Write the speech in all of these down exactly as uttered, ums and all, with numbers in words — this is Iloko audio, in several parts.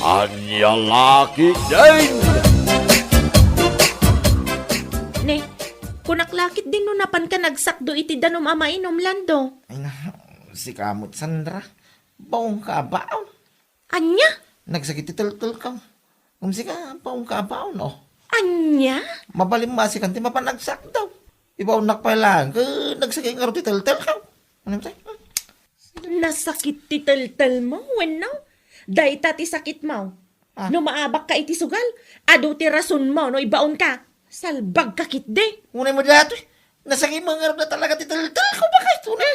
Ania la ketdin? Ne, kunak la ketdin no napanka nagsakdo iti danum a mainum, Lando. Ay na, sika met, Sandra. Baonka a baon. Ania? Nagsakit ti teltelko. Ngem sika, baonka a baon, o. Ania? Mabalin masikan ti mapan agsakdo. Ibaonnak pay laeng, ket nagsakit ngarud ti teltelko. Ano ti? Nasakit ti teltelmo, wenno? Dayta ti sakitmo. Ah. No maabakka iti sugal, adu ti rasonmo no ibaonka. Salbagka ketdi. Unay mo datoy. Nasakit mo ngarud na talaga ti teltelko, bakit? Unay.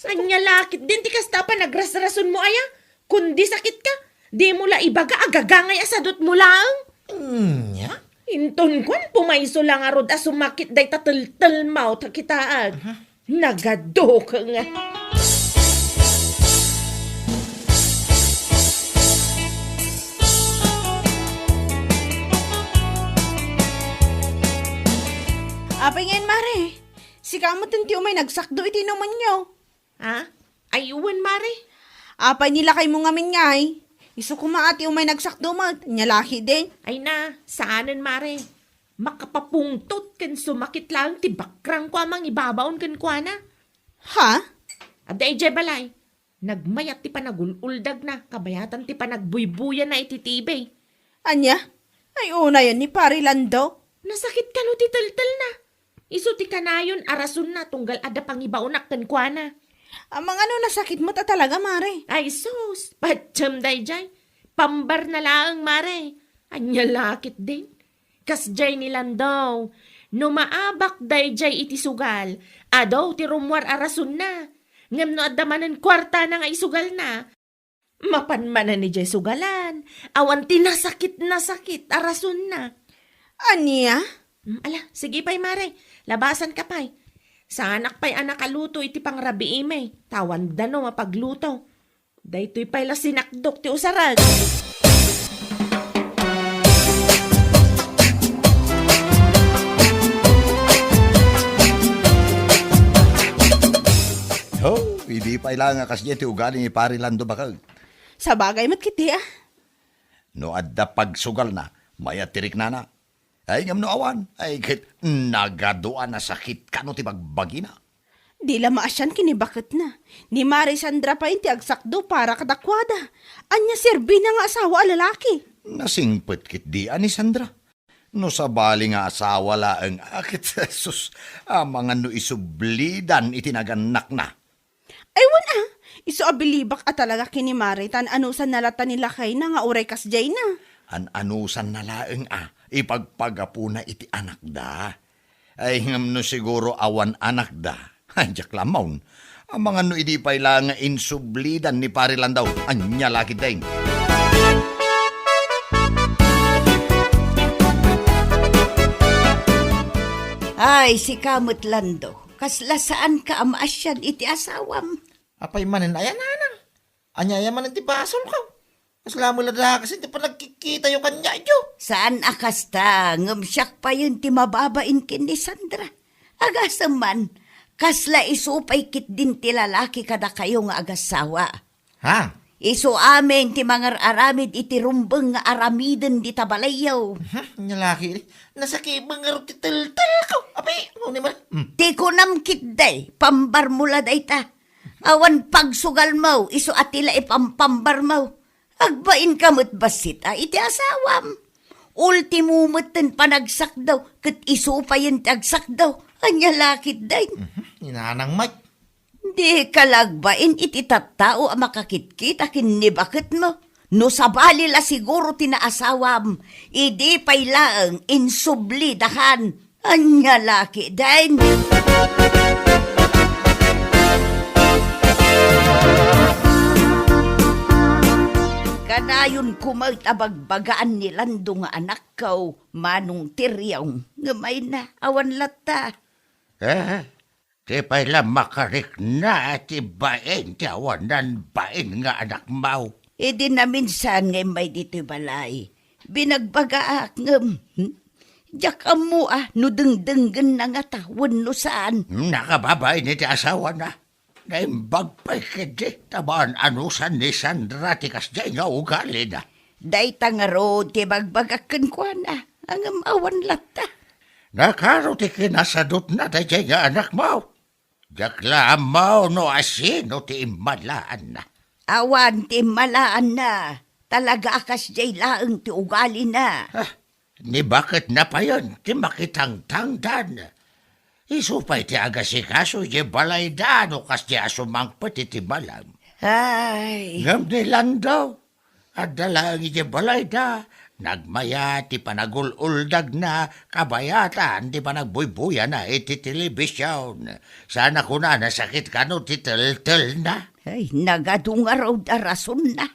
Ania la ketdin ti kasta a panagrasrasonmo aya? Kundi sakitka, dimo la ibaga a gagangay a sadutmo laeng. Ania? Inton kuan, pumayso la ngarud a sumakit dayta teltelmo ta kitaek. Aha. Nagaduka nga. Apay ngayen, Mare? Sika met ti umay nagsakdo iti inumenyo. Ha? Ay, wen, Mare. Apay ni lakaymo ngamin ngay? Isu koma a ti umay nagsakdo met, nia la ketdin. Ay na, saanen, Mare. Makapapungtot ken sumakit laeng ti bakrangko a mangibabaon kenkuana. Ha? Adda idiay balay. Nagmayat ti panagul-uldagna, kabayatan ti panagbuybuyana iti T V. Ania? Ay, unayen ni Pari Lando. Nasakit kano ti teltelna? Isu ti kanayon a rasonna tunggal adda pangibaonak kenkuana. Amangan no nasakit met a talaga, Mare? Ay, sus! Patiem daydiay. Pambarna laeng, Mare. Ania la ketdin? Kasdiay ni Lando, no maabak daydiay iti sugal, adu ti rummuar a rasonna. Ngem no adda manen kuartana nga isugalna, mapan manen idiay sugalan, awan ti nasakit-nasakit a rasonna. Ania? Mm, ala, sige pay, Mare. Labasanka pay. Saanak pay a nakaluto iti pangrabiimi, ta awan danum a pagluto. Daytoy pay la sinakdok ti usarag. Oh, idi pay la nga kasdiay ti ugali ni Pari Lando, baket. Sabagay met ketdi, a. No adda pagsugalna, mayat ti riknana. Ay, ngem no awan, ay, ket nagadu a nasakit kano ti bagbagina. Di la maasian ken ni baketna. Ni Mare Sandra pay ti agsakdo para kadakuada. Ania serbina nga asawa a lalaki? Nasingpet ketdi a ni Sandra. No sabali nga asawa laeng a ket, sus, amangan no isublidan iti nagannakna. Ay, wen a, isu a bilibak a talaga ken ni Mare, ta an-anusanna latta ni lakayna nga uray kasdiayna. An-anusanna laeng a, ipagpagapuna iti anakda. Ay, ngem no siguro awan anakda, ay, diak la ammo. Amangan no idi pay la nga insublidan ni Pare Lando, ania la ketdin. Ay, sika met, Lando. Kasla saanka a maasian iti asawam? Apay manen aya, nanang? Ania aya manen ti basolko? Kasla met la dakes ti panagkitkitayo kaniayo. Saan a kasta, ngem siak payen ti mababain ken ni Sandra. Agasem man, kasla isu pay ketdin ti lalaki kadakayo nga agassawa. Ha? Isu amin ti mangar-aramid iti rumbeng nga aramiden dita balayyo. Hmm, nia la ketdi. Nasakibeng ngarud ti teltelko. Apay, ngem ni Mare. Hmm. Ti kunam ketdi, pambarmo la dayta. Awan pagsugalmo, isu a ti la ipampambarmo. Agbainka met bassit a iti asawam. Ultimo metten panagsakdo, ket isu payen ti agsakdo. Ania la ketdin? Mhm, ni nanang met. Dika la agbain iti tattao a makakitkita ken ni baketmo. No sabali la siguro ti naasawam, idi pay laeng insublidakan. Ania la ketdin? Kanayonko met a bagbagaan ni Lando nga anakko, Manong Tiriong, ngem ay na, awan latta. Eh, Ti pay la makarikna ti bain ti awanan bain nga anakmo. Idi naminsan nga immay ditoy balay, binagbagaak ngem, hmm? Diak ammo a no dengdenggenna ngata wenno saan. Nakababain iti asawana. Naimbag pay ketdi ta maan-anusan ni Sandra ti kasdiay nga ugalina. Dayta ngarud ti bagbagak kenkuana, ngem awan latta. Nakaro ti kinasadutna daydiay nga anakmo? Diak la ammo no asino ti immalaanna. Awan ti immalaanna. Talaga a kasdiay laeng ti ugalina. Ah, ni baketna payen ti makitangtangdan. Isu pay ti agasikaso iti balayda no kasdiay a sumangpet iti malem. Ay. Ngem ni Lando, adda laeng iti balayda, nagmayat ti panagul-uldagna, kabayatan ti panagbuybuyana iti telebision. Saan a kuna nasakit kano ti teltelna? Ay, nagadu ngarud a rasonna.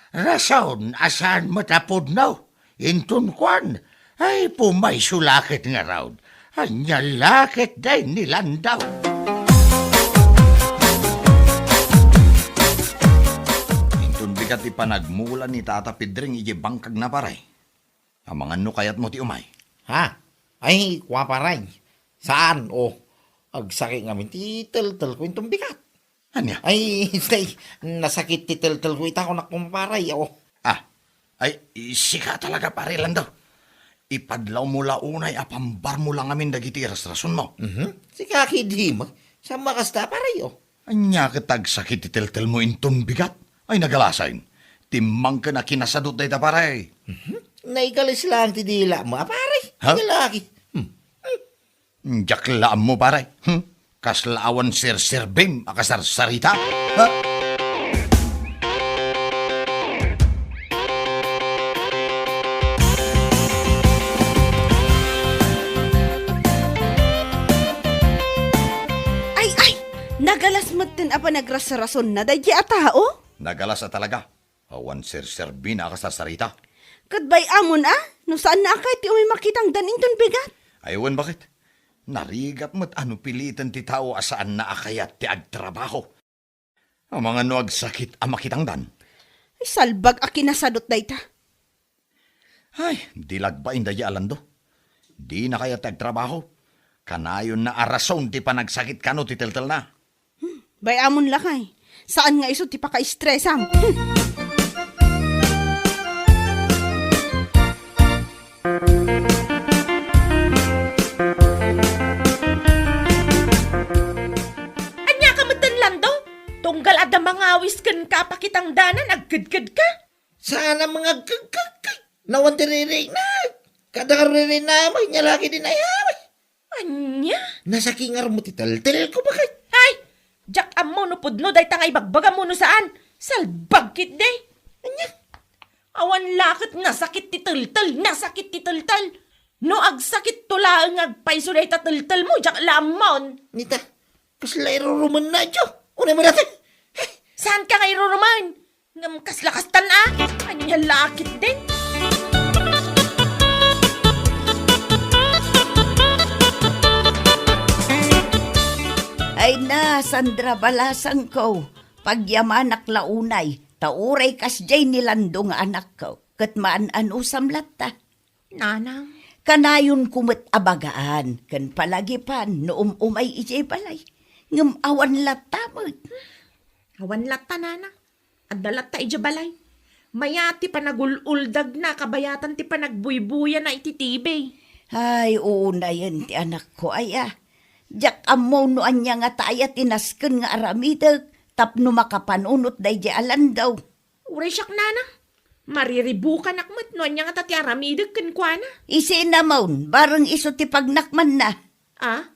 Rason a saan met a pudno. Inton kuan, ay, pumayso la ket ngarud. Ania la ket dayta ni Lando. Inton bigat ti panagmula ni Tata Pedring iti bangkagna, pare. Amangan no kayatmo ti umay. Ha? Ay, kua, pare. Saan, o? Agsakit ngamin ti teltelko inton bigat. Ania? Ay, tay, nasakit ti teltelko ita, kunak, kumpare, o. Ah, ay, sika talaga, pare Lando. Ipadlawmo la unay a pambarmo la ngamin dagiti rasrasonmo. Mhm. Sika ketdi met. Saan a kasta, pare, o. Ania ket agsakit ti teltelmo inton bigat? Ay, nagalasayen. Timmangken a kinasadut dayta, pare. Mhm. Naigalis laeng ti dilamo, a, pare. Ha? Nagalasayen. Hmm. Hmm. Diak la ammo, pare. Hmm? Kasla awan serserbim a kasarsarita? Ha? Ay, ay! Nagalas metten a panagrasrasonna daydiay a tao? Nagalas a talaga. Awan serserbina a kasarsarita. Ket bay-amon a, no saanna a kayat ti umay makitangdan inton bigat. Ay, wen, baket? Narigat met a no piliten ti tao a saanna a kayat ti agtrabaho. Amangan no agsakit a makitangdan. Ay, salbag a kinasadut dayta. Ay, di lagbain daydiay a Lando. Dina kayat ti agtrabaho. Kanayonna a rason ti panagsakit kano ti teltelna. Hmm, bay-amon lakay. Saan nga isu ti pakaistresam. Hmm. Ania ka metten, Lando? Tunggal adda mangawis kenka a pakitangdanan, agkedkedka? Saan a mangagkagkagkag. Nawan ti ririkna. Kada ka ririkna, ania la ketdi dayta? Ania? Nasakit ngarud ti teltelko, baket. Ay! Diak ammo no pudno dayta nga ibagbagam wenno saan. Salbag ketdi. Ania? Awan la ket nasakit ti teltel, nasakit ti teltel. No agsakitto laeng nga agpayso dayta teltelmo, diak la ammon. Nita, kasla irurumenna, Diyo? Unay mo dati. Saanka nga irurumen? Ngem kasla kastan a? Ania la ketdin? Ay na, Sandra, balasangko. Pagyamanak la unay, ta uray kasdiay ni Lando nga anakko, ket maan-anusam latta. Nanang. Kanayonko met a bagaan ken palagipan no um-umay idiay balay. Ngem awan latta met. Awan latta, Nanang. Adda latta idiay balay. Mayat ti panagul-uldagna, kabayatan ti panagbuybuyana iti T V. Ay, uunayen ti anakko aya. Diak ammo no ania ngata aya ti nasken nga aramidek tapno makapanunot daydiay a Lando. Uray siak, Nanang. Mariribukanak met no ania ngata ti aramidek kenkuana. Isinamon, bareng isu ti pagnakmanna. Ah?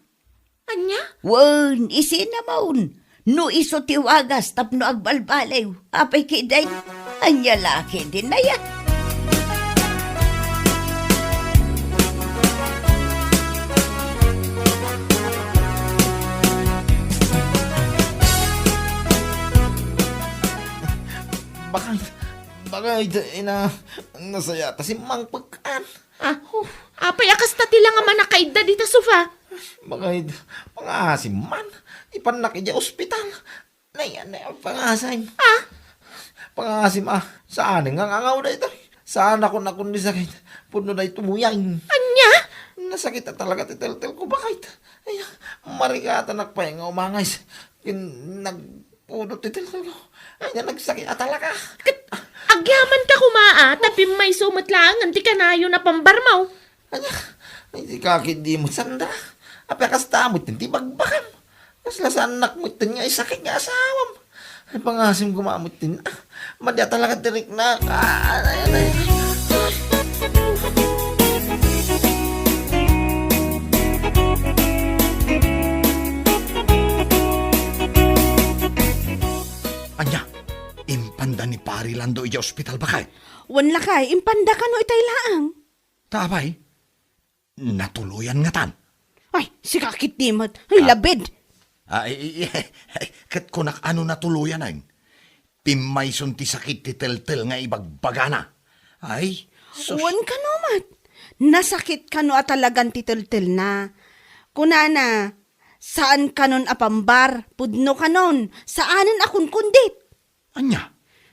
Ania? Wen, isinamon. No isu ti wagas tapno agbalbaliw. Apay ketdin? Ania la ketdin aya? Bakit? Bakit, ina? Nasaya ta simmangpek, a. Ah, apay a kasta ti la nga manakaidda dita sofa? Bakit? Pangasim man. Ipannak idiay ospital. Nay, nay, pangasim. Ah? Pangasim, a. Saan nga ngangaw daytoy? Saan a kun-, a kun-, ni sakit. Pudno daytoy, muyang. Ania? Nasakit a talaga ti teltelko, bakit? Ay, marigatanak pay nga umangay. Kin-, nagpudot ti teltelko. Ay, na nagsakit a talaga. Ket, agya, Amanka koma a, ta pimmayso met laengen ti kanayon a pambarmo. Ania, ay, di ka ketdi met sanda. Apay a kasta met ti bagbagam? Kasla saannak met nga isakit nga asawam. Ay, pangasim koma met, ah, madi a talaga ti riknak. Ah, ay, ay, ay. Ania, impanda ni Pari Lando idiay ospital, baket? Wen lakay, impanda kano itay laeng. Ta apay, natuloyan ngatan? Ay, sika ketdi met. Ay, ah, labid. Ah, i-, i-, ket kunak a no natuloyan, ay. Pimmayson ti sakit ti teltel nga ibagbagana. Ay, sus. Wen kano met. Nasakit kano a talagan ti teltelna. Kunana, saan kanon a pambar, pudno kanon, saanen a kunkundit. Ania?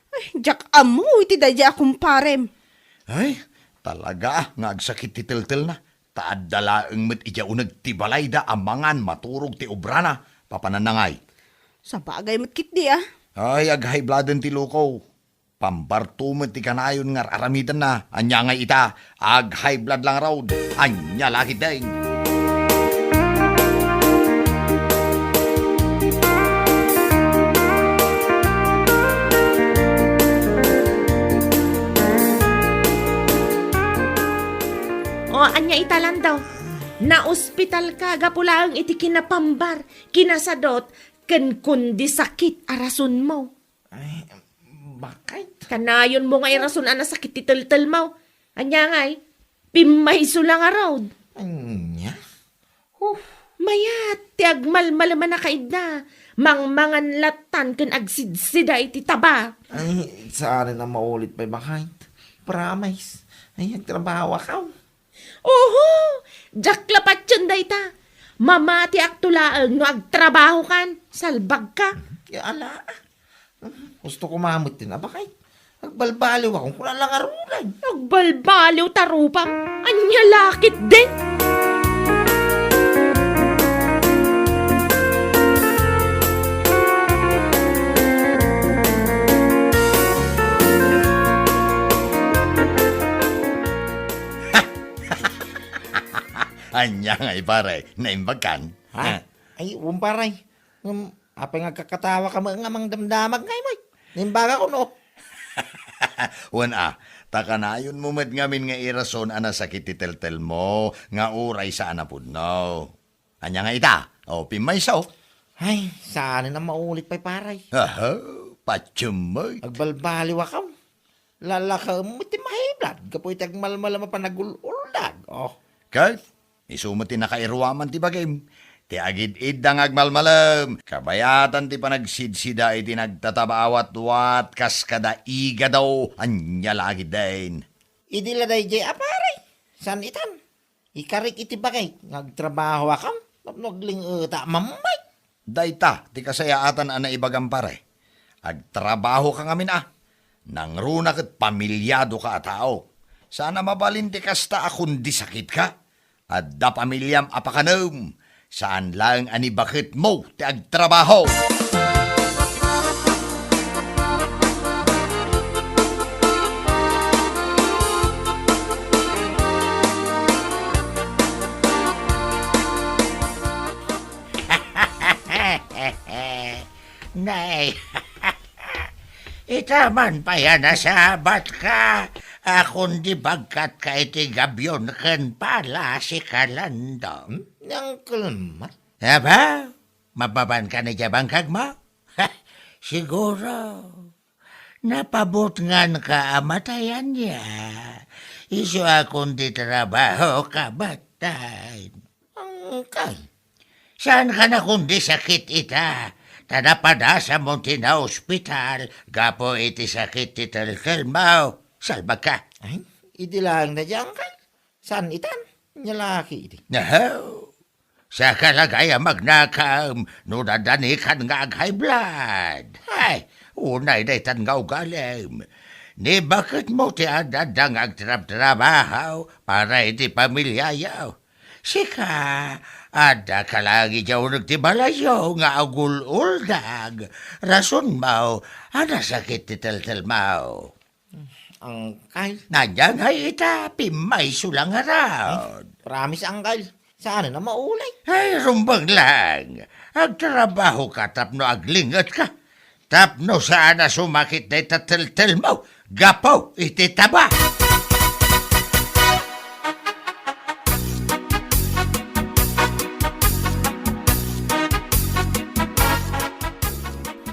Ay, diak ammo iti daydiay a kumparem. Ay, talaga nga agsakit ti teltelna. Ta adda laeng met idiay uneg ti balayda a mangan maturog ti obrana, papananna ngay. Sabagay met ketdi, ah. Ay, ag-high blooden ti loko. Pambarto met ti kanayon nga ar-aramidenna. Ania ngay ita, ag-high blood la ngarud. Ania la ketdin? O, ania ita, Lando? Naospitalka gapu laeng iti kinapambar, kinasadot, ken kundi sakit a rasonmo. Ay, baket? Kanayonmo nga irason a nasakit ti teltelmo. Ania ngay? Pimmayso la ngarud. Ania? Huh. Mayat ti agmalmalem a nakaidda. Mangmangan lattan ken agsidsida iti taba. Ay, saanen a maulit pay, baket. Promise. Ay, agtrabahoak. Oho! Diak la patien dayta. Mamatiakto laeng no agtrabahokan. Salbagka. Ya, ala. Gusto ko mamet din, abakay. Agbalbaliw ako, kuna la ngaruden. Agbalbaliw ta rupam. Ania la ketdin? Ania ngay, pare? Naimbagkan? Ha? Ah. Ay, wen, pare. Ngem, apay nga agkakatawaka met nga mangdamdamag ngay, moy? Naimbagak, no? Wen a, ta kanayonmo met ngamin nga irason a nasakit ti teltelmo nga uray saan a pudno. Ania nga ita? O, pimmayso. Ay, saanen a maulit pay, pare. Aha, patiem met. Agbalbaliwakon. Lalakem met ti mahiblad gapu iti agmalmalem a panagul-uldag. Oh. Ket isu met ti nakairuaman ti bagim. Ti agid-idda nga agmalmalem, kabayatan ti panagsidsida iti nagtataba a watwat kas kada igado, ania la ketdin. Idi la daydiay a pare, saan itan? Ikarik iti bagik nga agtrabahoakon tapno agling-eta a mammayt. Dayta ti kasayaatan a naibagam, pare. Agtrabahoka ngamin a. Nangruna ket pamiliadoka a tao. Saan a mabalin ti kasta a kundi sakitka. Adda pamiliam a pakanem. Saan laeng a ni baketmo ti agtrabaho. Nay, ita man pay a nasabatka a kundi bagkatka iti gabion ken pala si Kalando. Hmm? Ni Uncle Mat? Aba, mapapanka idiay bangkagmo? Siguro, napabutnganka a matayan ya. Isu a kundi trabahoka, batta. Uncle. Saanka a kundi sakit ita, ta napadasamon ti naospital gapu iti sakit ti teltelmo. Salbagka. Ay, idi laeng daydiay, Uncle. Saan itan? Nia la ketdi. Ahaw. Saka la gayam agnakam no dadanikan nga ag-high blood. Ay, unay daytan nga ugalim. Ni baketmo ti adda nga agtrabtrabaho para iti pamiliayo. Sika, addaka laeng idiay uneg ti balayyo nga agul-uldag. Rasonmo a nasakit ti teltelmo. Angkal. Nanyangay ita, pimmayso lang ngarud. Promise, angkal. Saan na maulay? Ay, rumbeng lang. Agtrabaho ka tapno aglinget ka. Tapno saan a sumakit dayta teltel mo. Gapu iti taba.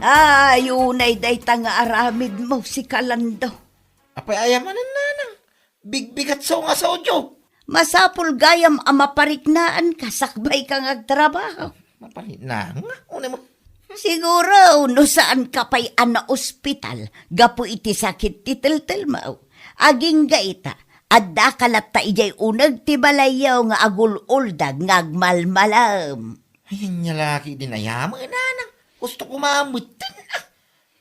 Ay, unay dayta nga aramid mo, si Kalando. Apay, aya manen, nanang? Bigbigat so nga sodyo. Masapul gayam a mapariknaan ka sakbay ka nga agtrabaho. Mapariknaan nga? Unay mo? Siguro, no saan ka pay a naospital gapu iti sakit ti teltelmo. Agingga ita, adda ka latta idiay uneg ti balayyo nga agul-uldag nga agmalmalem. Ay, anya laki din ayam, nanang. Gusto ko mamutin, ah.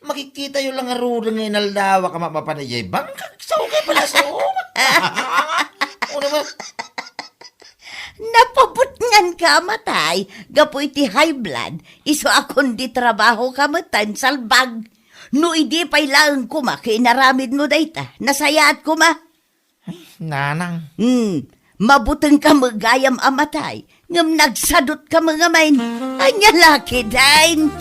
Makikitayo lang ngaruden nga inaldawa ka mapapan idiay bangkag. Sao kay pala sao? Unay mo? Napabutngan ka, Amatay, gapu iti high blood, isu a kundi trabaho ka metten, salbag. No idi pay laeng koma ket inaramid mo dayta, nasayaat koma. Ay, nanang. Hmm, mabuteng ka met gayam, Amatay, ngem nagsadut ka met ngamin. Anya laki din?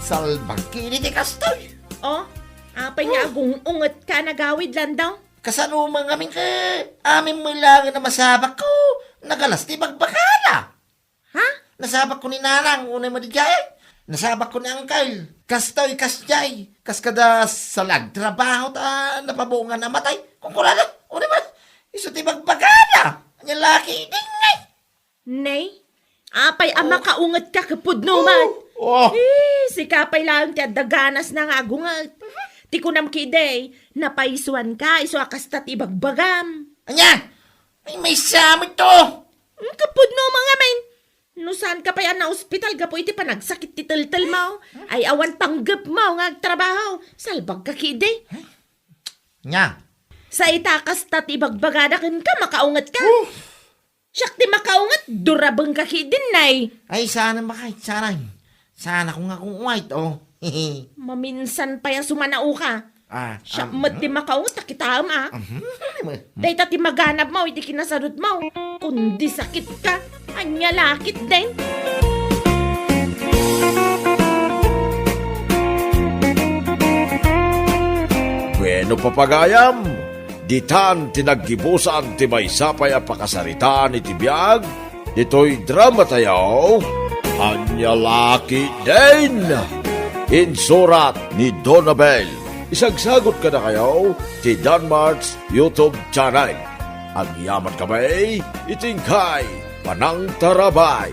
Salbag ket idi ti kastoy. Oh, apay nga agung-unget ka nagawid, Lando? Kasano man ngamin ket amin met laeng a masabak ko, nagalas ti bagbagana. Ha? Nasabak ko ni nanang, unay mo di jay. Nasabak ko ni angkal. Kastoy, kasjay. Kas kada sa agtrabaho ta napabungan a matay. Kunkunada, unay mo. Isu ti bagbagana. Anya laki, dingay. Nay, apay a makaunget ka ket pudno man. Oh, oh. Eh, sika pay laeng ti adda ganas na nga agunget. Ti kunam kidi, napaisuan ka, isu a kasta ti ibagbagam. Anya? Ay, maysa met to. Hmm, ket pudno man ngamin. No saan ka pay a naospital gapu iti panagsakit ti teltelmo, ay awan panggepmo nga agtrabaho, salbag ka kidi. Nya. Sa ita kasta ti ibagbagada kenka, makaunget ka. Oh. Siak ti makaunget, durabeng ka kidi, nay. Ay, saan a makait, saan. Saan ako nga kung white, oh. Maminsan pay a sumanao ka. Ah, siak met ti makaunget a kitaem, ah. Mhm. Dayta ti maganabmo iti kinasadutmo. Kundi sakit ka. Anya lakit din. Bueno, papagayam, ditan ti naggibusan ti maysa pay a pakasaritaan iti biag ditoy drama tayo, Anya Laki Din. Insurat ni Donabel. Isagsagot kadakayo ti Danmart's YouTube channel. Agyaman kami iti inkay panangtarabay.